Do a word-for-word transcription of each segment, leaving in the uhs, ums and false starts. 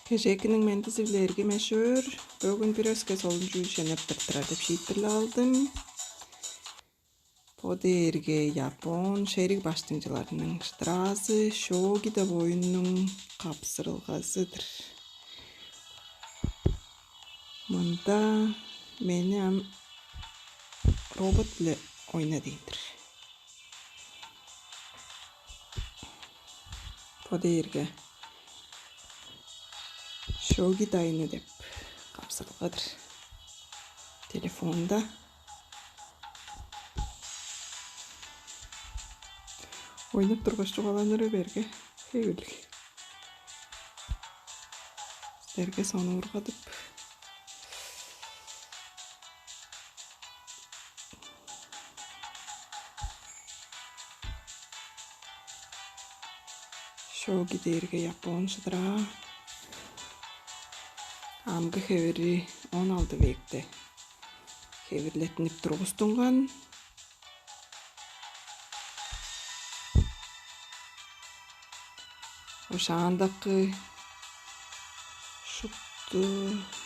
Кежээкиниң мендизи-биле, эргим эш-өөр. Бөгүн бир өске солун чүүл шенеп тырттырар деп шиитпирлеп алдым. Бо дээрге япон шериг баштыңчыларының шыдыраазы, шоги деп оюннуң капсырылгазы-дыр. Мында мени ам робот-биле ойна дээн-дир. Бо дээрге шоги дайыны деп капсырылга-дыр. Телефонда ойнап тургаш чугааланыры берге хевирлиг. Силерге сонуургадып, шоги дээрге япон шыдыраа. Амгы хевири он алды векте хевирлеттинип тургустунган. Ошаандакы шупту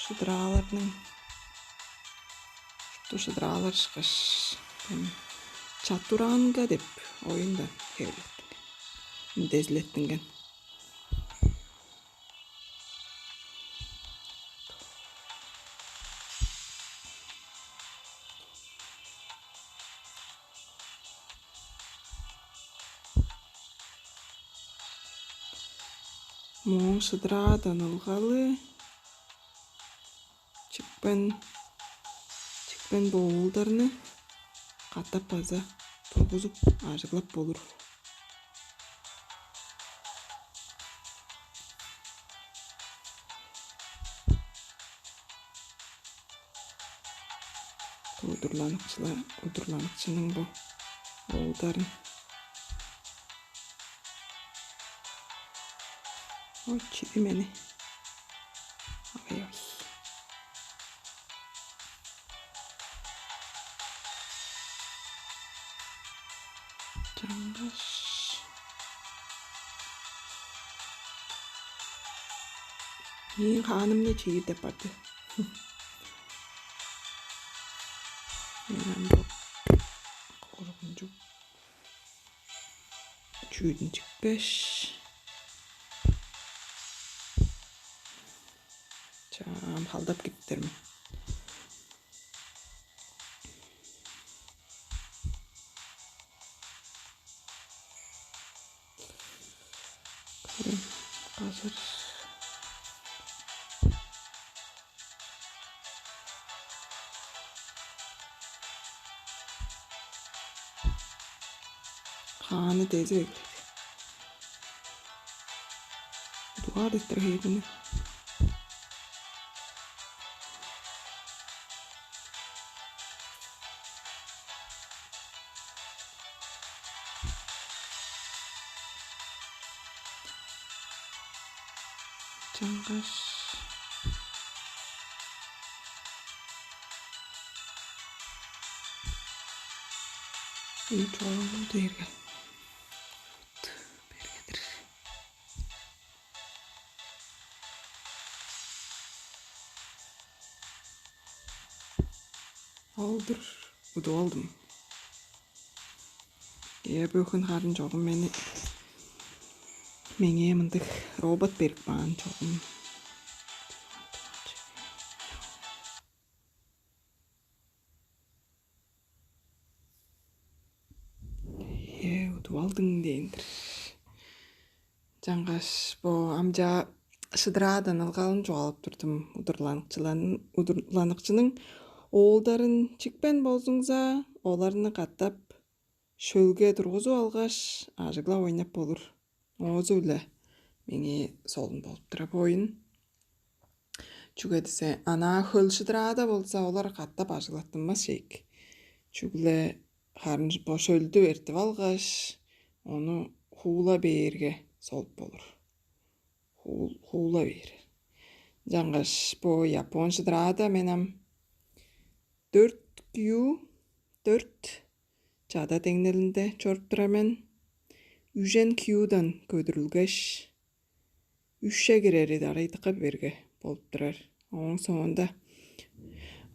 шыдырааларның, шупту шыдыраалар ышкаш, ам чатуранга деп оюндан хевирлеттинген, үндезилеттинген. Мооң шыдыраадан ылгалы чикпен, чикпен бо оолдарны катап база тургузуп ажыглап болур. Удурланыкчылар, удурланыкчының бо оолдарын. Ой, чиди мени. Ай, ой. Чаңгаш. Мээң хаанымны чиир деп барды. Мен ам бо коргунчуг чүүдүн чикпеш, чаам халдап киптер мен. Көрем, кажыр. Хааны дези эгеледи. Дугаар деттир хейдини. Чаңгаш. Үй чоруңну дээрге. Бергедир. Ол-дур, удуп алдым. Ээ, бөгүн харын чогум мени, меңээ мындыг робот берип каан чогум. Ээ, удуп алдың дээн-дир. Чаңгаш бо амча шыдыраадан ылгалын чугаалап турдум. Удурланыкчыларын, удурланыкчының оолдарын чикпен болзуңза, оларны катап шөлге тургузуп алгаш, ажыглап ойнап болур. Оозу-биле меңээ солун болуп турар бо оюн. Чүге дизе, анаа хөл шыдыраада болза, олар катап ажыглаттынмас чейик. Чүгле харын бо шөлдү эртип алгаш, ону хуула бээрге солуп болур. Хуу-, хуула бээр. Чаңгаш бо япон шыдыраада мен ам дөрт кю, дөрт чада деңнелинде чоруп турар мен. Үжен кюдан көдүрүлгеш, үшке кирери дарайдыкка берге болуп турар. Ооң соонда,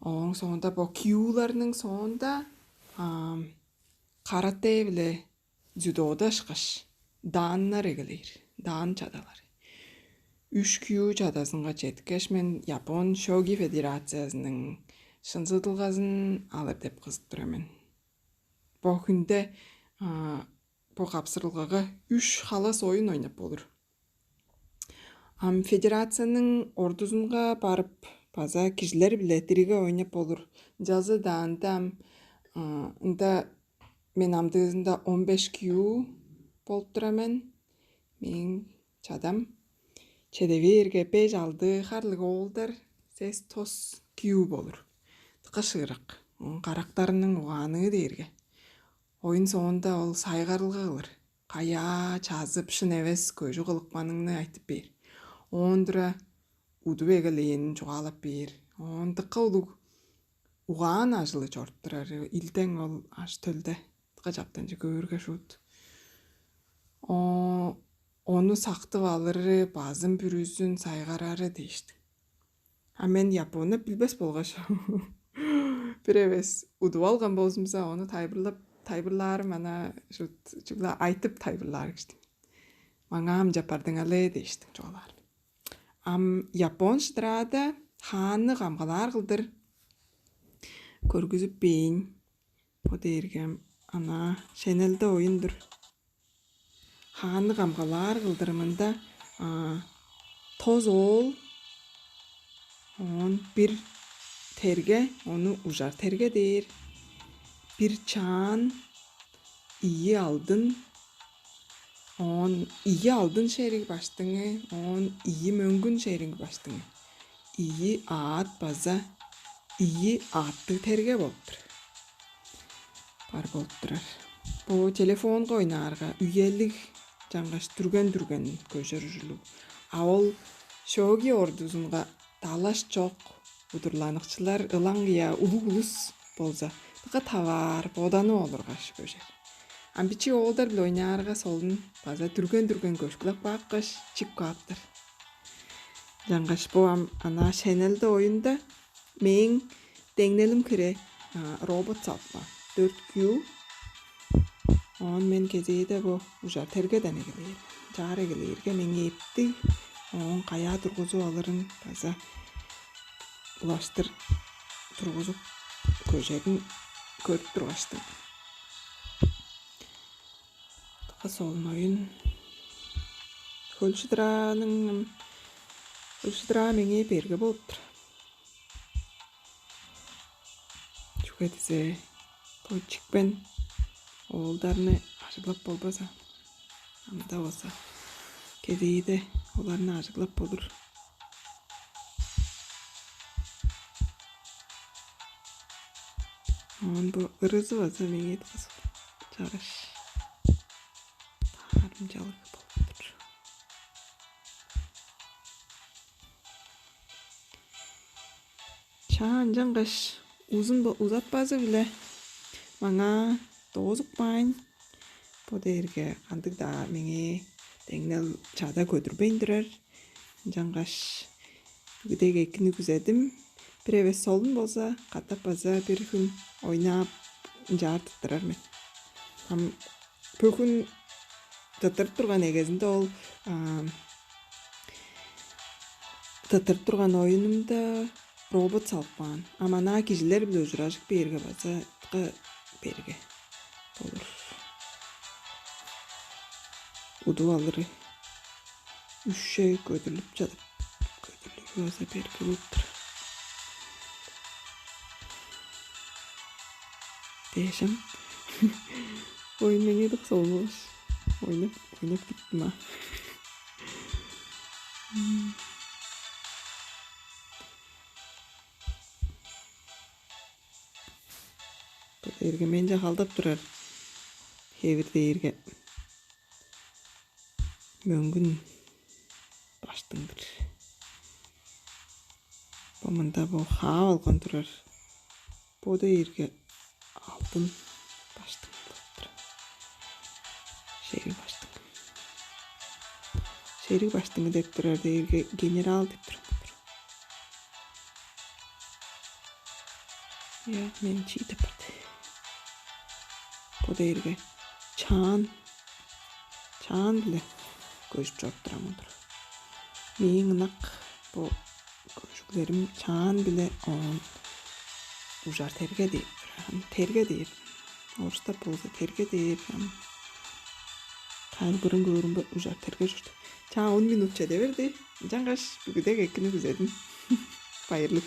ооң соонда бо киюуларның соонда, ам, каратэ-биле дзюдода ышкаш дааннар эгелээр, даан чадалары. Үш киюу чадазынга четкеш, мен Япон шоги федерациязының шынзыдылгазын алыр деп кызып тур мен. Бо хүнде, а, бо капсырылгага үш халас оюн ойнап болур. Ам федерацияның ордузунга барып, база кижилер-биле дириг ойнап болур. Ынчалза-даа ында ам, а, ында мен амдыызында он беш киюу болуп тура мен. Мээң чадам чеде бээрге, беш-алды харлыг оолдар, сес-тос киюу болур. Дыка шыырак. Оон карактарының угааныы дээрге, оюн соонда ол сайгарылга кылыр. Каяа чазып, шын эвес көжү кылыпканыңны айтып бээр. Оон тура удуп эгелээнин чугаалап бээр. Оон дыка улуг угаан ажылы чоруп турар, илдең ол аш-төлде дыка чаптанчы көөрге шуут. О, ону сактып алыры, базым бүрүзүн сайгарары дээштиң. А мен японнап билбес болгаш, бир эвес удуп алган болзумза, ону тайылбырлап, тайылбырлаарым ана шуут чугула айтып тайылбырлаар кижи. Маңаа ам чаппардың але дээштиң чугаалаар. Ам япон шыдыраада хаанны камгалаар кылдыр көргүзүп бээйн. Бо дээрге ам ана шенелде оюн-дур. Хаанны камгалаар кылдыр мында, а, тос оол, оон бир терге, ону ужар терге дээр, бир чаан, ийи алдын, оон ийи алдын шериг баштыңы, оон ийи мөңгүн шериг баштыңы, ийи аът база ийи аъттыг терге болуп тур. Бар болуп турар. Бо телефонга ойнаарга, үелиг чаңгаш дүрген-дүрген көжер ужурлуг. А ол шоги ордузунга далаш чок удурланыкчылар, ылаңгыя улуг улус болза, дыка таваар, боданып олургаш көжер. Ам бичии оолдар-биле ойнаарга, солун база дүрген-дүрген көшкүлеп каапкаш, чип кааптар. Чаңгаш бо ам ана шенелде оюнда мээң деңнелим хире, а, робот салыпкан. Дөрт киюу. Оон мен кезээде бо ужар тергеден эгелээр. Чаар эгелээрге меңээ эптиг, оон каяа тургузуп алырын база улаштыр тургузуп көжерин көрүп тургаштың. Дыка солун оюн. Хөл шыдырааның, хөл шыдыраа меңээ берге болуп тур. Чүге дизе, бо чикпен оолдарны ажыглап болбаза, ам-даа болза, кезээде оларны ажыглап болур. Оон бо ырызы база меңээ дыка чараш. Таарымчалыг болуп тур. Чаа, ынчангаш узун бо-, узатпазы-биле маңаа доозуп каайн. Бо дээрге кандыг-даа меңээ деңнел чада көдүрбейн турар. Ынчангаш бүгүдеге экини күзедим. Бир эвес солун болза, катап база бир хүн ойнаап, ынчаар тырттырар мен. Ам бөгүн тырттырып турган эгезинде ол, а, тырттырып турган оюнумда робот салып каан. Ам анаа кижилер-биле ужуражып бээрге база дыка берге болур. Удуп алыры үшче көдүрлүп чадып, көдүрлүрү база берге болуп тур. Дээшем. Оюн меңээ дыка солун болгаш, ойнап, ойнап киттим а. Бо дээрге менче халдап турар хевир дээрге мөңгүн баштың-дыр. Бо мында бо хаап алган турар. Бо дээрге алдын баштың болуп тур. Шериг баштың. Эриг баштыңы деп турар дээрге генерал деп турар. Я, мен чиитип барды. Бо дээрге чаан, чаан-биле көжүп чоруп турам удур. Мээң ынак бо көжүглерим чаан-биле оон ужар терге дээр. Терге дээр. Орустар болза терге дээр. Кайыл бүрүн көөрүмбе ужар терге чурду. Чаа он минут чеде берди. Ынчангаш бүгүдек экини күзедим. Байырлыг.